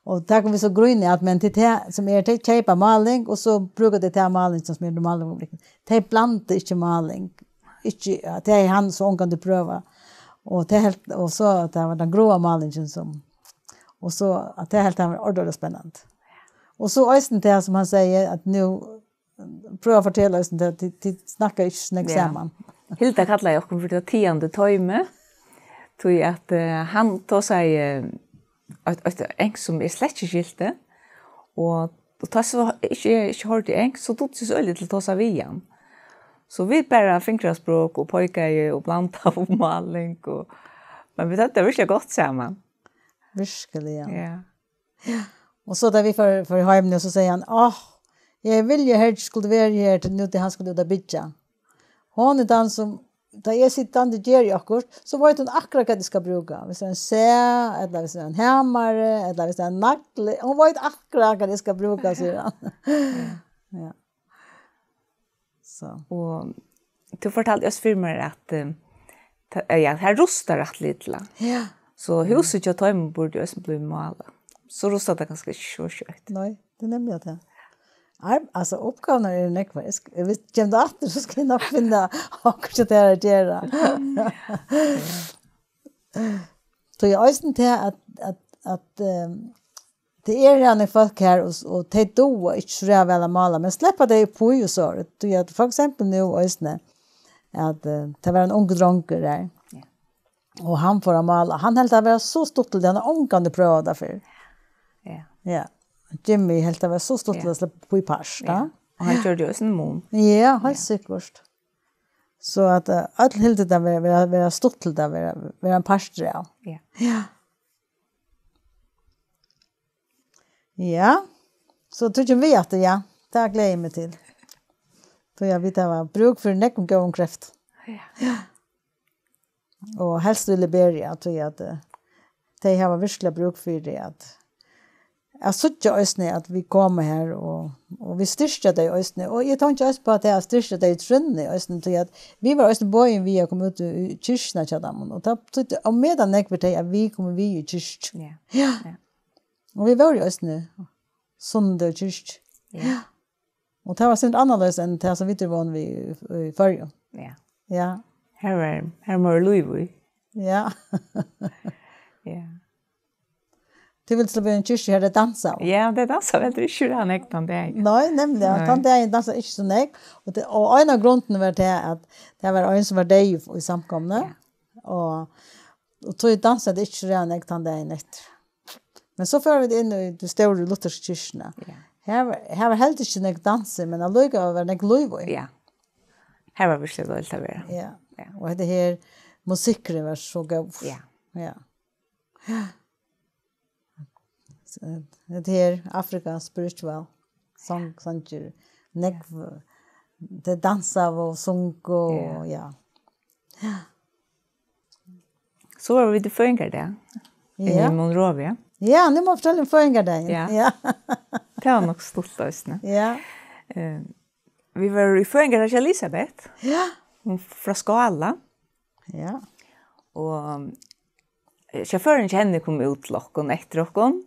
Og tað kunnu vit so grína at, men til tað sum er, tey keypa máling, og so brúka tey ta málingina sum er til máling. Tey blanda ikki máling. Ikki, tað er hann so ongantíð prøvað. Og tað helt, og so at tað var tann gráa málingin sum, og so at tað helt hann var ordiliga spennandi. Og so eisini tað sum hann sigur, at nú prøva at fortelja eisini, at tit, tit snakka ikki so nógv Ja. saman. Hilda kallaði okkum fyri tað tigandi toymið, tí at, eh, hann tosaði eitt, eitt enskt sum eg slett ikki skilti, og, og tá so ikki, ikki hoyrdi enskt, so dugdi eg so øgiliga til at tosa við hann. So vit bara fingrasprok og peikaðu og blandaðu og máling og, men vit høvdu tað virkuliga gott saman. Virkuliga. Ja. Og so tá vit fóru, fóru heim nú, so segði hann, «Áh, eg vildi helst skuldi verið her til nú, tí hann skuldi út at byggja.» Hon er tann sum, tá eg siti og geri okkurt, so veit hon akkurát hvat eg skal brúka. Hvis tað er ein sag, ella hvis tað er ein hamari, ella hvis tað er ein nagli, hon veit akkurát hvat eg skal brúka, sigur hann. Ja. So. Og tú fortaldi oss fyrr, at, eh, ta-, eh, ja, her rustar rætt lítla. Ja. So húsið hjá teimum burdi eisini blivið málað. So rustar tað kanska ikki so skjótt. Nei, tað er nemliga tað. Nei, altso, uppgávurnar eru nógvar. Eg sk-, eg veit, kemur tað aftur, so skal eg nokk finna okkurt at gera. So eg eisini til at, at, at, ehm, tað eru eisini fólk her, og, og tey duga ikki so ræðuliga væl at mála, men sleppa tey upp í og so, tí at for eksempel nú eisini, at, eh, tað var ein ungur drongur har. Ja. Og hann fór at mála. Hann helt tað vera so stuttligt, hann hevði ongantíð prøvað tað fyrr. Ja. Ja. Jimmy helt tað vera so stuttligt Ja. at sleppa upp í part, Ja. ja. Og hann gjørdi jo eisini mun. Ja, heilt Ja. sikkurt. So at, eh, øll hildu tað vera, vera, vera stuttligt at vera, vera ein partur av. Ja. Ja. Ja. So tykja vit at, ja, tað gleði eg meg til. So ja, vit hava brúk fyri nógvum góðum kreftum. Ja. Ja. Og helst í Liberia, tí at, eh, tey hava virkuliga brúk fyri at, at síggja eisini at vit koma her, og, og vit styrkja tey eisini. Og eg tenki eisini á tað at styrkja tey í trúnni eisini, tí at vit vóru eisini boðin við at koma út í, í kirkjuna hjá teimum. Og tað, tað, og meðan nógv er tey, at vit koma við í kirkju. Ja. Ja. Ja. Og vit vóru eisini sunnudag í kirkju. Ja. Ja. Og tað var sera annarleiðis enn tað sum vit eru von við í, í Føroyum. Ja. Ja. Her var, her var lív í. Ja. Ja. Tú vildi til at vera ein kirkja, har tey dansaðu. Ja, tey dansaðu heldur ikki so nógv tann dagin. Nei, nemliga. Nei. Tann dagin dansaðu ikki so nógv. Og, tað, og ein av grundunum var tað at tað var ein sum var deyður í, í samkomuni. Ja. Og, og tí dansaðu tey ikki so nógv tann dagin eftir. Men so fóru vit inn í tær stóru luthersku kirkjurnar. Ja. Her var, her var heldur ikki nógv dansi, men allíkavæl var nógv lív í. Ja. Her var virkelig deiligt at vera. Ja. Ja. Og hetta her, musikkurin var so góður. Ja. Ja. Ja. So, hetta her, Afrika Spiritual, song, sangir, nógv, tey dansaðu og sungu, og ja. Ja. So vóru vit í føðingardag. Ja. Í Monrovia. Ja, nú má eg fortelja um føðingardagin. Ja. Ja. Tað var nokk stuttligt eisini. Ja. Eh, vit vóru í føðingardag hjá Elisabeth. Ja. Hon frá Skála. Ja. Og, eh, sjåførin hjá henni kom út til okkum, eftir okkum.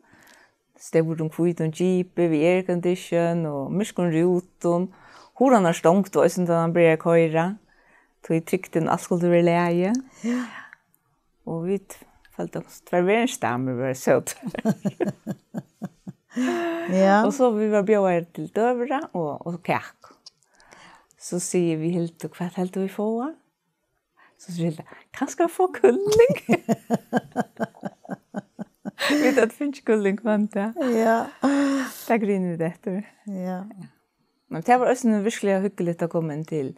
Stór um hvítum jeepi við aircondition og myrkum rútum. Hurðarnar stongdu eisini, tá hann byrjaði at koyra. Tí trygdin, alt skuldi vera í lagi. Ja. Og vit føldu okkum tvær verðins damur, vóru søt. Ja. Og so vit vóru bjóðaðar til døgurða og, og kaku. So siga vit við Hildu: "Hvat heldur vit fáa?" So sigur Hilda: "Kanska fáa kylling?" Vit høvdu fingið kylling hvønn dag. Ja. Tað grína vit eftir. Ja. Men tað var eisini virkiliga hugnaligt at koma inn til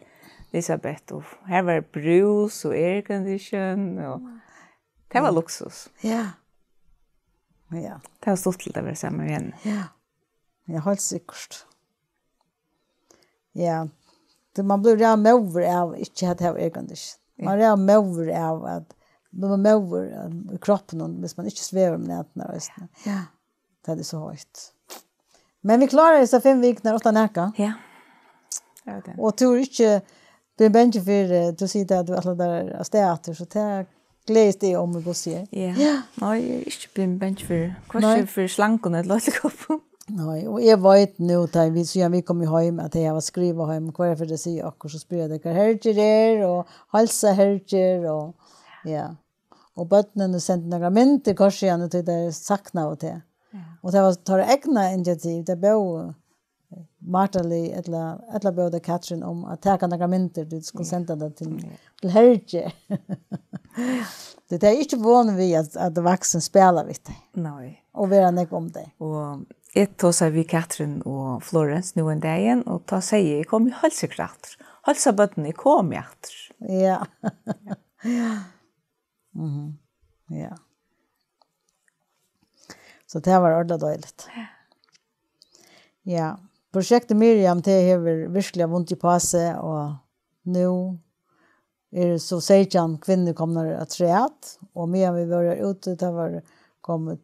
Elisabeth, og her var brús og aircondition, og tað var luksus. Ja. Ja. Tað var stuttligt at vera saman við henni. Ja. Ja, heilt sikkurt. Ja. Tí man blívur ræðumóður av ikki at hava aircondition. Man er ræðumóður av at, man er móður, eh, í kroppinum, hvis man ikki svevur um næturnar eisini. Ja. Tað er so heitt. Men vit kláraðu hesar fimm vikurnar uttan nakað. Ja. Ja, tað. Og tú ert ikki blivin bangin fyri, eh, tú sigur at tú ætlar tær avstað aftur, so tað gleðist eg um, eg bara siga. Ja. Ja. Nei, eg eri ikki blivin bangin fyri, hvørki fyri slangum ella edderkoppum. Nei, og eg veit nú, tá vit, síðan vit komu heim, at tey hava skrivað heim, hvørja ferð tey siga okkurt, so spyrja tey, hvar Herger er, og heilsa Herger, og, ja. Og børnini sendu nakrar myndir, hvørki síðan, tí tey saknaðu teg. Ja. Og tað var teirra egna initiativ, tey bóðu Marta Lee, ella, ella bóðu Katrin um at taka nakrar myndir, tú skuldi senda tað til, til Herger. Tí tey eru ikki von við, at, at vaksin spæla við tey. Nei. Og vera nógv um tey. Og eg tosaði við Katrin og Florence nú ein dagin, og tá segði eg: "Eg komi heilt sikkurt aftur. Heilsa børnini, eg komi aftur." Ja. Mhm. Ja. So tað var ordiliga deiligt. Ja. Projektið Miriam, tað hevur virkiliga vundið upp á seg, og nú eru so seytjan kvinnur komnar afturat, og meðan vit vóru har úti, tað var komið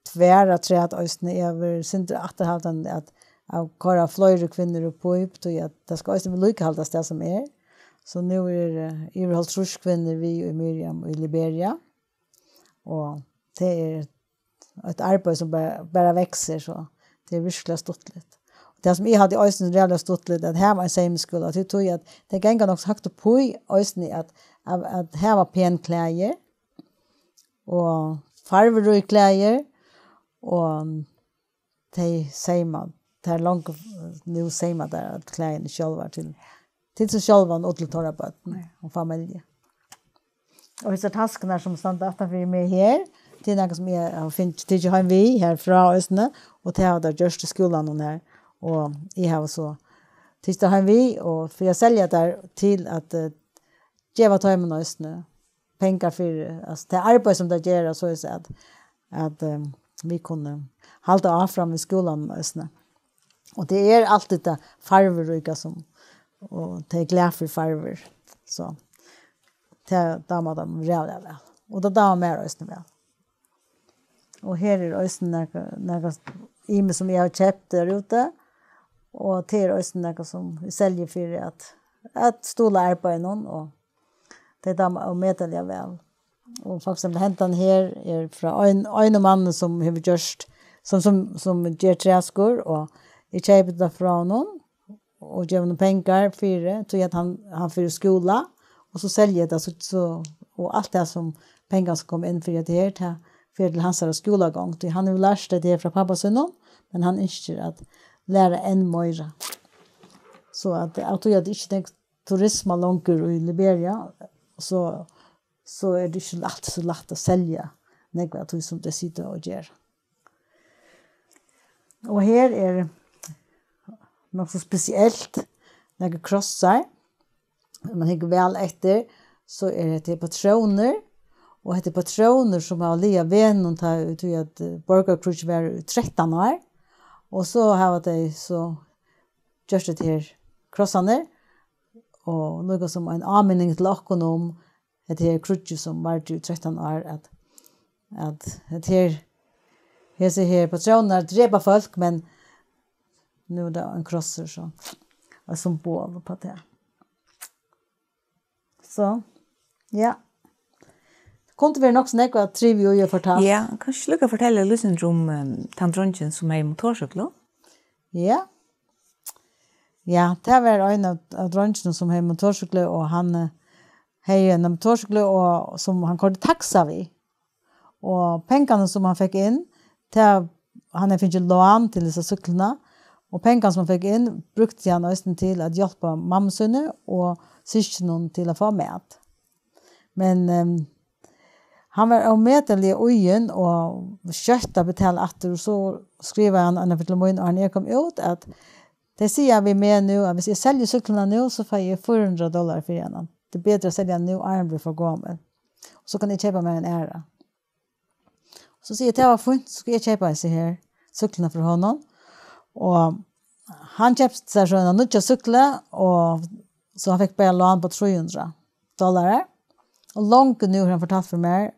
tvær afturat eisini. Eg havi verið sindur afturhaldandi at, at koyra fleiri kvinnur upp í, tí at tað skal eisini viðlíkahaldast, tað sum er. So nú er, eh, yvir hálvtrýss kvinnur við í Miriam í Liberia, og tað er eitt arbeiði sum bara, bara veksur, so tað er virkiliga stuttligt. Og tað sum eg haldi eisini er ræðuliga stuttligt, at hava ein seymiskúla, tí, tí at tey ganga nokk so høgt upp í eisini at, at, at hava pen klæðir og farvirík klæðir, og tey seyma, tær longu nú seyma tær øll klæðini sjálvar til, til seg sjálvan og til teirra børn og familju. Og hesar taskurnar sum standa aftan fyri meg her, tað er nakað sum eg havi fingið, tikið heim við her frá eisini, og tað hava tær gjørt í skúlanum her, og eg havi so tikið tað heim við, og fyri at selja tær til at, eh, geva teimum eisini pengar fyri, altso, tað arbeiði sum tey gera, so at, at, eh, vit kunnu halda áfram við skúlanum eisini. Og tað er altíð tað farviríka sum, og tey eru glað fyri farvur. So tað dámar teimum ræðuliga væl. Og tað dámar mær eisini væl. Og her er eisini nakað, nakað ymiskt sum eg havi keypt har úti. Og tað er eisini nakað sum eg selji fyri at, at stuðla arbeiðinum, og tey dámar ómetaliga væl. Og for eksempel hendan her er frá ein, einum manni sum hevur gjørt, sum, sum, sum ger træskur, og eg keypi tað frá honum og gevi honum pengar fyri, tí at hann, hann fer í skúla, og so selji eg tað, so, so, og alt tað sum pengar sum koma inn fyri hetta her, tað fer til hansara skúlagongd, tí hann hevur lært hetta her frá pápa sínum, men hann ynskir at læra enn meira. So at, av tí at ikki nógv turisma longur í Liberia, so, so er tað ikki altíð so lætt at selja nógv av tí sum tey sita og gera. Og her er nokk so spesielt, nakrir krossar. Um man hyggur væl eftir, so er hetta her patrónir, og hetta er patrónir, sum hava ligið á vegnum, tá, tí at, eh, borgarkríggj var í trettan ár, og so hava tey so gjørt hetta her krossarnir, og líka sum ein áminning til okkum um hetta her kríggið, sum vardi í trettan ár, at, at hetta her, hesi her patrónirnar drepa fólk, men nú er tað ein krossur, so eitt symbol upp á tað. So, ja. Kundi verið nokk so nógv at trivia í og fortalt. Ja, kanst tú líka fortelja eitt sindur um, ehm, tann dreingin, sum hevði motorsúkklu? Ja. Ja, tað var ein av, av dreingjunum, sum hevði motorsúkklu, og hann, eh, hevði eina motorsúkklu, og, sum hann koyrdi taxa við. Og pengarnir, sum hann fekk inn, tað, hann hevði fingið lán til hesa súkkluna, og pengarnir, sum hann fekk inn, brúkti hann eisini til at hjálpa mammu síni og systkinum til at fáa mat. Men, ehm, hann var ómetaliga íðin og skjótt at betala aftur, og so skrivaði hann eina ferð til mín, áðrenn eg kom út, at tey siga við meg nú, at hvis eg selji súkkluna nú, so fái eg fýra hundrað dollarar fyri hana. Tað er betri at selja hana nú, áðrenn hon blívur for gomul. Og so kann eg keypa mær eina aðra. So sigi eg, tað var fínt, so skal eg keypa hesa her súkkluna fyri honum. Og hann keypti sær so eina nýggja súkklu, og so hann fekk bara lán á trý hundrað dollarar. Og longu nú hevur hann fortalt fyri mær,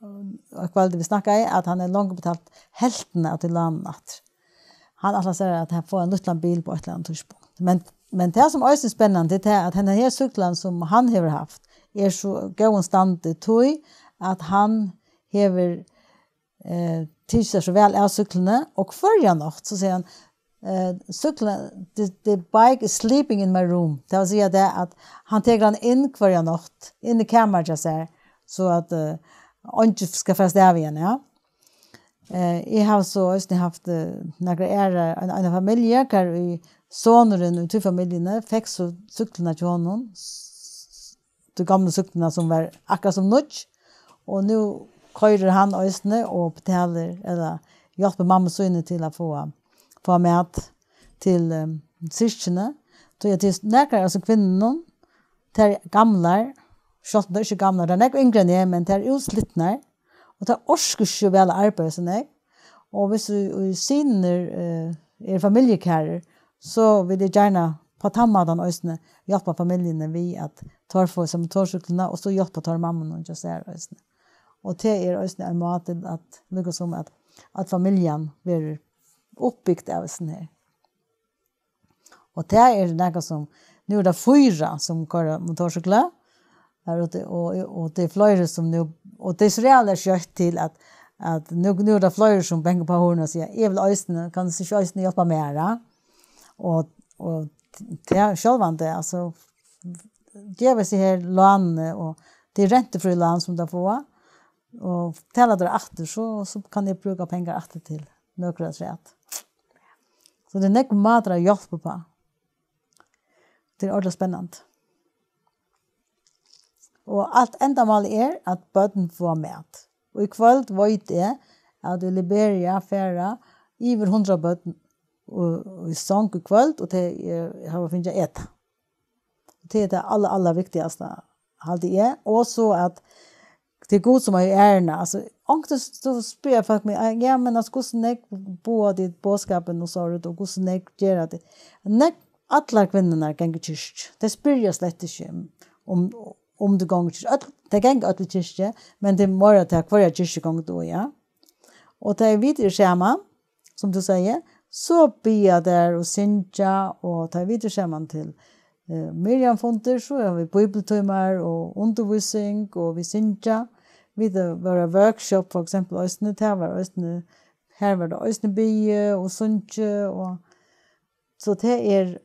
og kvøldið vit snakkaðu, at hann hevur longu betalt helvtina av tí lánunum aftur. Hann ætlar sær at hann fáa ein lítlan bil á eitt ella annað tíðspunkt. Men, men tað, sum eisini er spennandi, tað er, at henda her súkklan, sum hann hevur havt, er so góðum standi, tí at hann hevur, eh, tikið sær so væl av súkkluni, og hvørja nátt, so sigur hann, eh, súkkla-, the, the bike is sleeping in my room. Tað vil siga tað, at hann tekur hana inn hvørja nátt, inn í kamarið hjá sær, so at, eh, eingin skal fara avstað við hana, ja. Eh, eg havi so eisini havt, eh, nakrar aðrar, ein, eina familju, har ið sonurin í tí familjuni fekk so súkkluna hjá honum, s-, tí gomlu súkkluna, sum var akkurát sum nýggj, og nú koyrir hann eisini og betalir, ella hjálpir mammu síni til at fáa, fáa mat til, eh, systkini. Tí at tað eru nakrar av hesum kvinnunum, tær eru gamlar, sjálvt um tær ikki eru gamlar, tær eru nógv yngri enn eg, men tær eru útslitnar, og tær orka ikki so væl at arbeiða so nógv. Og hvis í, í synir, eh, eru familjukærir, so vil eg gjarna á tann mátan eisini hjálpa familjuni við, at teir fáa seg motorsúkkluna, og so hjálpa teir mammunum hjá sær eisini. Og tað er eisini ein máti at, líka sum at, at familjan verður uppbygt av hesum her. Og tað er nakað sum, nú er tað fýra sum koyra motorsúkklu, har úti, og, og tað er fleiri sum nú, og tað er so ræðuliga skjótt til at, at nú, nú er tað fleiri sum bankar upp á hurðina og siga, eg vil eisini, kanst tú ikki eisini hjálpa mær, ja? Og, og tað sjálvandi, altso, geva seg her lánini, og tað er rentufrí lán sum tey fáa, og betala tey aftur, so, so kann eg brúka pengar aftur til nøkur afturat. So tað eru nógvir mátar at hjálpa upp á. Tað er ordiliga spennandi. Og alt endamálið er, at børn fáa mat. Og í kvøld veit eg, at í Liberia fara yvir hundrað børn í, í song í kvøld, og tey, eh, hava fingið at eta. Og tað er tað allar, allar viktigasta, haldi eg. Og so at tað er Gud, sum eigur ærina. Altso, onkuntíð so spyrja fólk meg, "Ja, men altso, hvussu nógv boða tit boðskapin og so, og hvussu nógv gera tit?" Nógv, allar kvinnurnar ganga í kirkju. Tey spyrja slett ikki um, um tey ganga í kirkju. Øll, tey ganga øll í kirkju, men tað er meira tað, hvørja kirkju gongur tú í, ja? Og tá vit eru saman, sum tú sigur, so biðja tær og syngja, og tá vit eru saman til, eh, Miriamfundir, so hava vit bíbliutímar og undirvísing, og vit syngja. Vit, eh, vóru á workshop, for eksempel, eisini, tað var eisini, har var tað eisini biðið og sungið, og so tað er,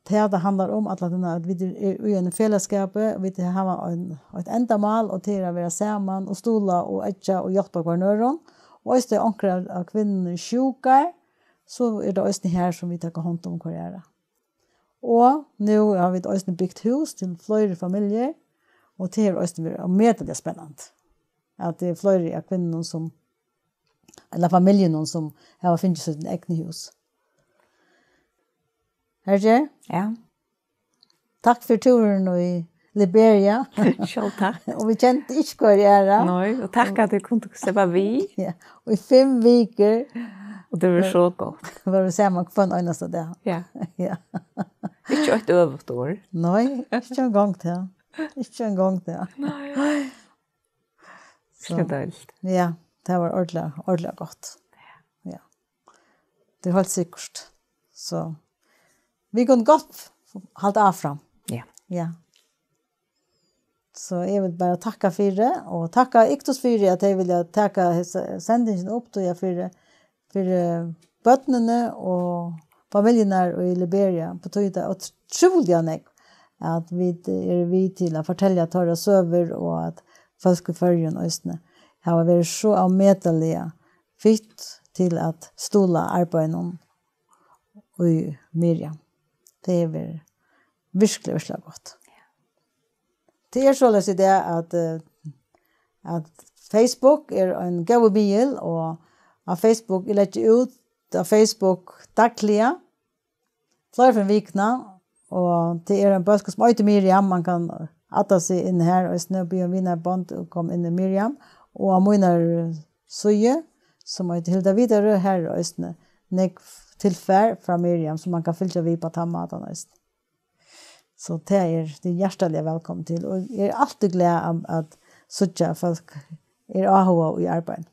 tað tað handlar um, alla tíðina, at vit eru í einum felagsskapi, vit hava ein, eitt endamál, og tað er at vera saman og stuðla og eggja og hjálpa hvørjum øðrum. Og eisini, tá onkrar av, av kvinnunum eru sjúkar, so er tað eisini har, sum vit taka hond um hvørja aðra. Og nú hava vit eisini bygt hús til fleiri familjur, og tað hevur eisini verið ómetaliga spennandi, at tað eru fleiri av kvinnunum, sum, ella familjunum, sum hava fingið sítt egna hús. Herger, Ja, takk fyri túrin í Liberia. Sjálv takk. Og vit kendu ikki hvørja aðra. Nei, og takk at tit kundu sleppa við. Ja. Og í fimm vikur Og tað var so gott. Vóru vit saman hvønn einasta dag. Ja. Ja. Ikki eitt øvugt orð. Nei, ikki eingong tað. Ikki eingong tað. Nei. So, Skandalt. Ja, tað var ordiliga, ordiliga gott. Ja. Tað er heilt sikkurt. So, vit kunnu gott halda áfram. Ja. Ja. So eg vil bara takka fyri, og takka Iktus fyri at tey vilja taka hesa sendingina upp, tí at fyri, fyri børnini og familjurnar í Liberia betýðir tað ótrúliga nógv, at vit eru við til at fortelja teirra søgur, og at fólk í Føroyum eisini hava verið so ómetaliga fitt til at stuðla arbeiðinum í Miriam. Tað hevur verið virkuliga, virkuliga gott. Tað er soleiðis í dag, at, eh, at Facebook er ein góður miðil, og á Facebook, eg leggi út á Facebook dagliga, fleiri ferðir um vikuna, og tað er ein bólkur, sum eitur Miriam, man kann adda seg inn har, og eisini biðja um vinarbond og koma inn í Miriam, og á mínar síðu, sum eitur Hilda Viderø, har er eisini nógv tilfar frá Miriam, sum man kann fylgja við á tann mátan eisini. So tað er, tað er hjartaliga vælkomin til, og eg er altíð glað at, at síggja, at fólk eru áhugað í arbeiðinum.